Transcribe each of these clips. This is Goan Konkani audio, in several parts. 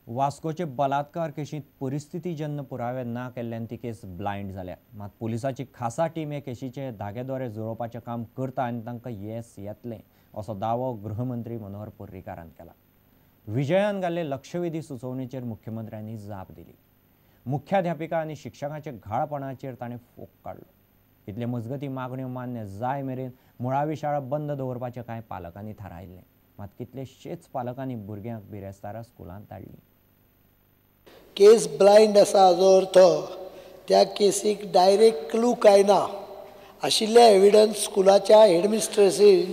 वास्कोचे बलात्कार केशींत परिस्थितीजन्य पुरावे ना केल्ल्यान ती केस ब्लायंड जाल्या. मात पुलिसाची खासा टीम हे केशीचे धागेदोरे जुळोवपाचें काम करता आनी तांकां येस येतलें असो दावो गृहमंत्री मनोहर पर्रीकारान केला. विजयान घाल्ले लक्षवेधी सुचोवणेचेर मुख्यमंत्र्यांनी जाप दिली. मुख्याध्यापिका आनी शिक्षकांच्या घाळपणाचेर ताणें फोग काडलो. इतले मजगती मागण्यो मान्य जाय मेरेन मुळावी शाळा बंद दवरपाचें कांय पालकांनी थारायिल्लें. मात कितलेशेच पालकांनी भुरग्यांक बिरेस्तारा स्कुलांत धाडलीं. केस ब्लायंड आसा हाजो अर्थ त्या केसीक डायरेक्ट क्लू कांय ना आशिल्ले एविडन्स स्कुलाच्या हेडमिस्ट्रेसीन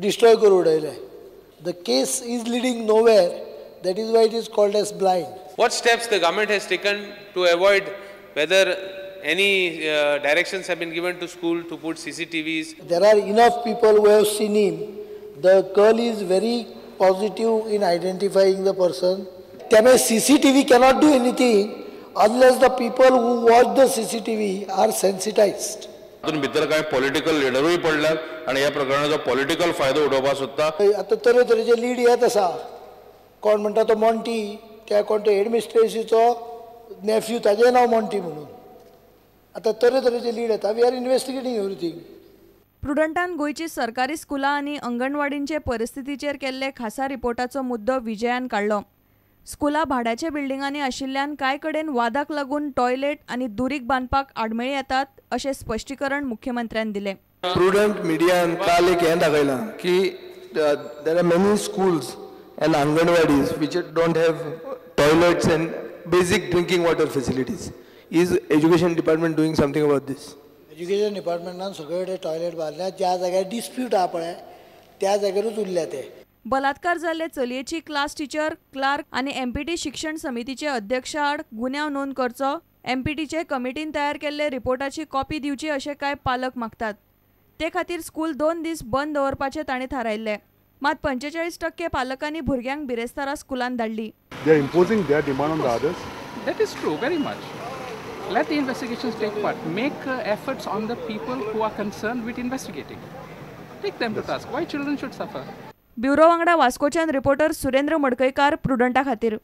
डिस्ट्रॉय करून उडयले. The case is leading nowhere, that is why it is called as blind. What steps the government has taken to avoid whether any directions have been given to school to put CCTVs? There are enough people who have seen him. The girl is very positive in identifying the person. त्यामुळे CCTV cannot do anything unless the people who watch the CCTV are sensitized. तातूंत भितर कांय पॉलिटिकल लिडरूय पडल्यात आनी ह्या प्रकरणाचो पॉलिटिकल फायदो उडोवपाक सोदता. आतां तरेतरेचे लीड येत आसा. कोण म्हणटा तो मॉन्टी, त्या कोण तो हेडमिस्ट्रेसीचो नेफ्यू, ताजें नांव मॉन्टी म्हणून. आतां तरेतरेचे लीड येता. We are investigating everything. प्रुडंटान गोंयची सरकारी स्कुलां आनी अंगणवाडींचे परिस्थितीचेर केल्ले खासा रिपोर्टाचो मुद्दो विजयान काडलो. स्कुलां भाड्याच्या बिल्डिंगांनी आशिल्ल्यान कांय कडेन वादाक लागून टॉयलेट आनी दुरीग बांदपाक आडमेळी येतात अशें स्पश्टीकरण मुख्यमंत्र्यान दिलें. प्रुडंट मिडियान काल एक हें दाखयलां की there are many schools and anganwadis which don't have toilets and basic drinking water facilities. Is education department doing something about this? Education डिपार्टमेंटान सगळे कडेन टॉयलेट बांदल्या. ज्या जाग्यार डिस्प्यूट आहा पळय त्या जाग्यारूच उरल्या ते. बलात्कार जाल्ले चलयेची क्लास टिचर, क्लार्क आनी एमपीटी शिक्षण समितीचे अध्यक्षा आड गुन्यांव नोंद करचो, एमपीटीचे कमिटीन तयार केल्ले रिपोर्टाची कॉपी दिवची अशें कांय पालक मागतात. ते खातीर स्कूल 2 दीस बंद दवरपाचें ताणें थारायल्लें. मात 45% पालकांनी भुरग्यांक बिरेस्तारा स्कुलांत धाडली. They are imposing their demand on the others. That is true, very much. Let the investigations take part. Make efforts on the people who are concerned with investigating. Take them to task. Why children should suffer? Bureau वांगडा वास्कोच्यान रिपोर्टर सुरेंद्र मडकयकार, प्रुडंटा खातीर.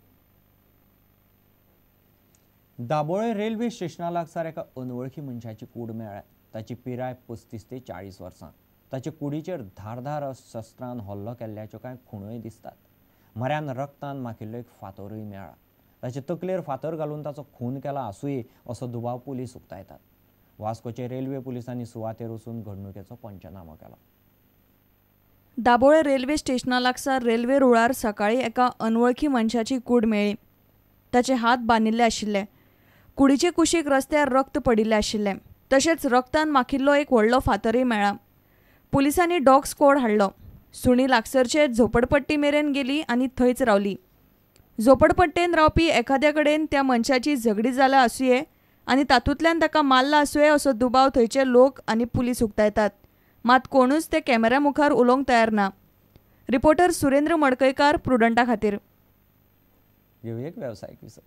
दाबोळे रेल्वे स्टेशना लागसार एका अनवळखी मनशाची कूड मेळ्ळ्या. ताची पिराय 35 ते 40 वर्सां. ताचे कुडीचेर धारधार शस्त्रान हल्लो केल्ल्याच्यो कांय खुणोय दिसतात. म्हऱ्यान रक्तान माखिल्लो एक फातरूय मेळ्ळा. ताचे तकलेर फातर घालून ताचो खून केला आसुये असो दुबाव पुलीस उक्तायतात. वास्कोचे रेल्वे पुलिसांनी सुवातेर वचून घडणुकेचो पंचनामो केला. दाबोळे रेल्वे स्टेशना लागसार रेल्वे रुळार सकाळी एका अनवळखी मनशाची कूड मेळ्ळी. ताचे हात बांदिल्ले आशिल्ले. कुडीचे कुशीक रस्त्यार रक्त पडिल्लें आशिल्लें. तशेंच रक्तान माखिल्लो एक व्हडलो फातरूय मेळ्ळा. पुलिसांनी डॉग स्क्वॉड हाडलो. सुणी लागसरचे झोपडपट्टी मेरेन गेली आनी थंयच रावली. झोपडपट्टेन रावपी एखाद्या कडेन त्या मनशाची झगडी जाल्या आसुये आनी तातूंतल्यान ताका मारला आसुये असो दुबाव थंयचे लोक आनी पुलीस उक्तायतात. मात कोणूच ते कॅमेऱ्या मुखार उलोवंक तयार ना. रिपोर्टर सुरेंद्र मडकयकार, प्रुडंटा खातीर. घेवया एक वेवसायीक विसव.